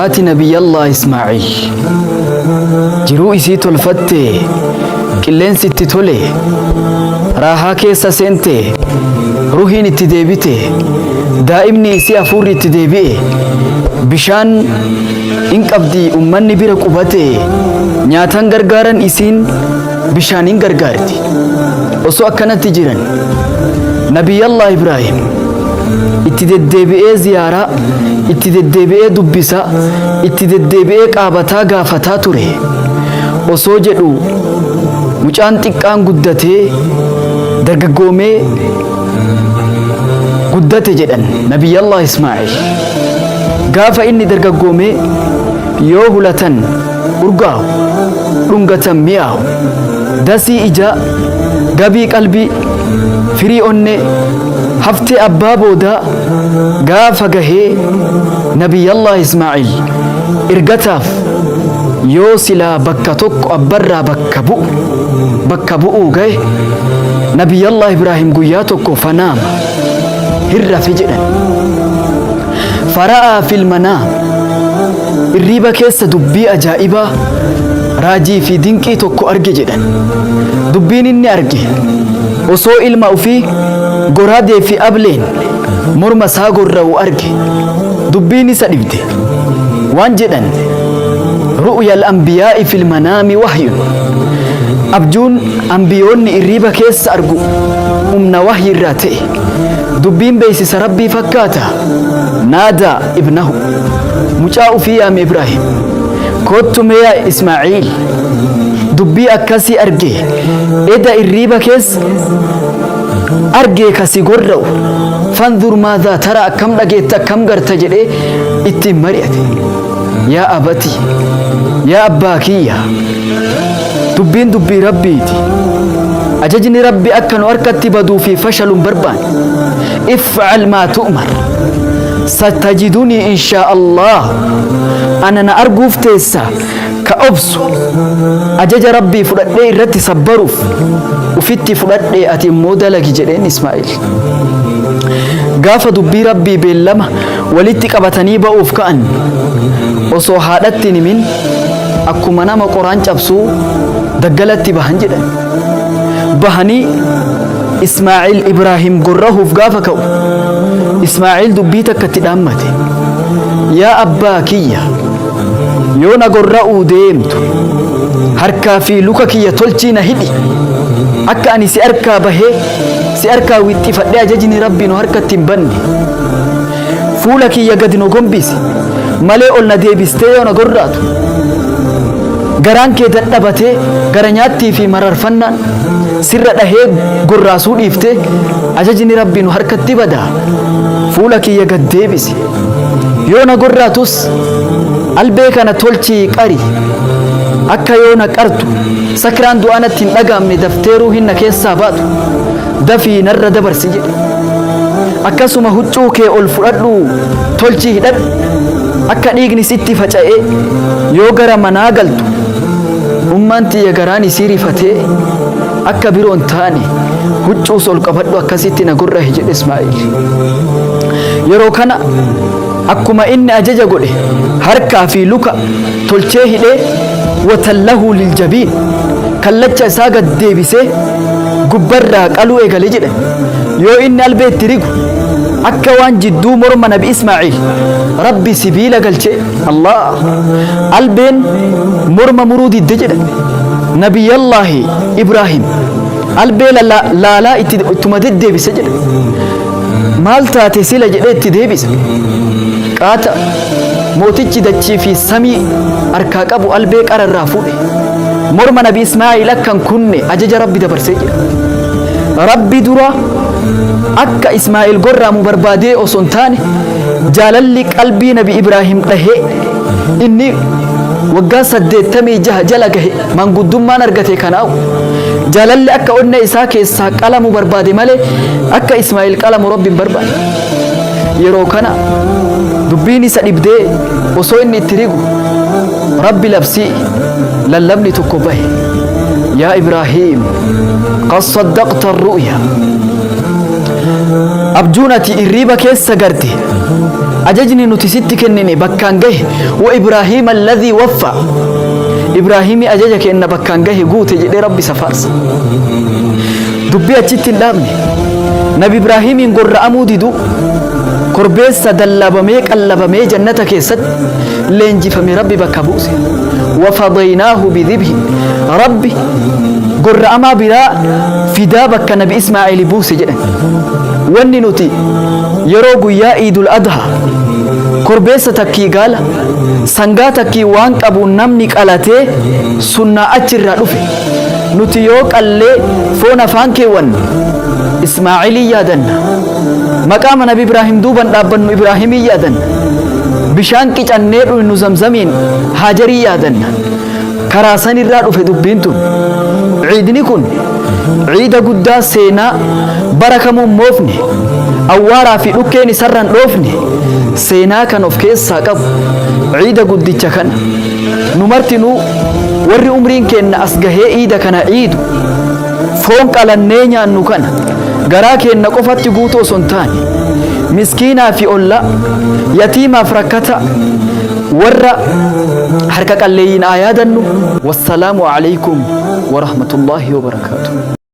Haati Nabiyyallah Ismaaciil jiruu isii tolfatte, qilleensi itti tole, raahaa keessa seente, ruhiin itti deebite, daa'imni isii hafuurri itti deebi'e, bishaan in qabdi, ummanni bira qubate, nyaatan gargaaran, isiin bishaan hin gargaarti. Osoo akkanatti jiran Nabiyyallah Ibraahim itti deddeebi'ee ziyaaraa, itti deddeebi'ee dubbisaa, itti deddeebi'ee qaabataa gaafataa ture. Osoo jedhu mucaan xiqqaan guddatee dargaggoomee guddate jedhan Nabiyyallah Ismaa'il. Gaafa inni dargaggoomee yoo hulatan urgaa'u, dhungatan mi'aawu, dasii ijaa, gabii qalbii, firii onnee, haftee abbaa boodaa gaafa gahee Nabiyyallah Ismaa'il ergataaf yoo silaa bakka tokko abbarraa bakka bu'u bakka bu'uu gahe, Nabiyyallah Ibraahim guyyaa tokko fanaama hin rafe jedhan. Fara'aa fil manaam, irriiba keessa dubbii ajaa'ibaa, raajii fi dinqii tokko arge jedhan. Dubbiin inni arge osoo ilma ofii goraadee fi ableen morma isaa gorra'u arge. Dubbiin isa dhibde. Waan jedhan, ru'yal anbiyaa'i fil manaami wahyun, abjuun ambiyoonni irriiba keessa argu humna wahyi irraa ta'e. Dubbiin beeksisa Rabbii fakkaata. Naadaa ibnahu, mucaa ufii yaame Ibraahim, koottu mee yaa Ismaaciil, dubbii akkasii arge, eda irriiba keessa argee kasi gorra'u, fanzur maadhaa tara, akkam dhageetta, akkam garta jedhee ittiin mari'ate. Yaa abati, yaa abbaa kiyya, dubbiin dubbii Rabbiiti. Ajajni Rabbi akka nu harkatti baduu fi fashalu hin barbaanne. If'al maa tu'mar, satajidunii inshaa Allah, ana na arguuf teessa ka obsu, ajaja Rabbii fudhadhee irratti sabbaruuf ufitti fudhadhee, ati immoo dalagi jedheen Ismaa'il. Gaafa dubbii Rabbii beellama walitti qabatanii ba'uuf ka'an, osoo haadhatti hin himin akkuma nama qoraan cabsuu daggalatti bahan jedhan. Bahanii Ismaa'il Ibraahim gorrahuuf gaafa ka'u, Ismaa'il dubbii takka itti dhaammate. Yaa abbaa kiyya, yoo na gorra'uu deemtu harkaa fi luka kiyya tolchii na hidhi, akka ani si harkaa bahee si harkaa wixxifadhee ajajni Rabbii nu harkatti hin banne. Fuula kiyya gadi nu gombisi malee ol na deebistee yoo na gorraatu garaan kee dadhabatee gara nyaattii fi mararfannaan sirra dhahee gorraasuu dhiiftee ajajni Rabbii nu harkatti badaa. Fuula kiyya gad deebisi. Yoo na gorraatus albee kana tolchii qari, akka yoo na qartu sakraan du'aa natti hin dhaga'amne, daftee ruuhin na keessaa baatu dafii narra dabarsi jedhe. Akkasuma huccuu kee ol fudhadhu tolchii hidhadhu, akka dhiigni sitti faca'ee yoo gara manaa galtu ummaan tiyya garaan isii rifatee akka biroon taane huccuus ol qabadhu, akkasitti na gorrahi jedhe Ismaa'il. Yeroo kana akkuma inni ajaja godhe harkaa fi luka tolchee hidhee, watallahu liljabiin, kallacha isaa gad deebisee gubbarraa qaluu eegale jedhan. Yoo inni albee itti rigu akka waan jidduu morma Nabi Ismaa'il Rabbi sibiila galchee, Allah, albeen morma muruu didde jedhan. Nabiyyallaahi Ibraahim albee laalaa ittuma deddeebise jedhan. Maal taate sila jedhee itti deebisa. Qaata mootichi dachii fi samii harkaa qabu albee qara irraa fuudhe. Morma Nabi Ismaa'il akka hin kunne ajaja Rabbi dabarsee jira. Rabbi dura akka Ismaa'il gorraamu barbaadee osoo hin taane, jaalalli qalbii Nabi Ibraahim dhahee, inni waggaa 86 jala gahe maanguddummaan argate, kanaawu jaalalli akka onnee isaa keessaa qalamu barbaade malee akka Ismaa'il qalamu Rabbi hin barbaade. Yeroo kana dubbiin isa dhibdee osoo inni itti rigu Rabbi labsii lallabni tokko bahe. Yaa Ibraahim, qad saddaqta ru'ya, abjuun ati irriiba keessa garte Ajajni nuti sitti kennine bakkaan gahe. Wa Ibraahiima alladhii waffa, Ibraahiimii ajaja keenna bakkaan gahe, guute jedhee Rabbi isa faarsa. Dubbii achitti hin dhaabne. Nabi Ibraahiimiin gorra'amuu diduu, korbeessa dallabamee qallabamee jannata keessatti leenjifame Rabbi bakka buuse. Wa fadaynaahu bidhibhin, Rabbi gorra'amaa biraa fidaa bakka Nabi Ismaa'eeli buuse jedhan. Wanni nuti yeroo guyyaa Iidul Adhaa korbeessa takkii gaala, sangaa takkii waan qabuun namni qalatee sunnaa achirraa dhufe. Nuti yoo qallee foon afaan keewwannu Ismaa'eelii yaadanna. Maqaama Nabi Ibraahim duuban dhaabbannu Ibraahimii yaadanna. Bishaan qicannee dhuynu Zamzamiin Haajarii yaadanna. Karaa sanirraa dhufe dubbiin tun. Ciidni kun ciida guddaa seenaa bara kamuu hin moofne, awwaaraa fi dhukkeen isarra hin dhoofne, seenaa kan of keessaa qabu ciida guddicha kana nu martinuu warri umriin keenna as gahee iida kana ciidu foon qalannee nyaannu kana garaa keenna qofatti guutuu osoo hin taane miskiinaa fi ollaa, yatiimaaf rakkataa, warra harka qalleeyyiin haa yaadannu. Wassalaamu aleykum warahmatullaahi wabarakaatuh.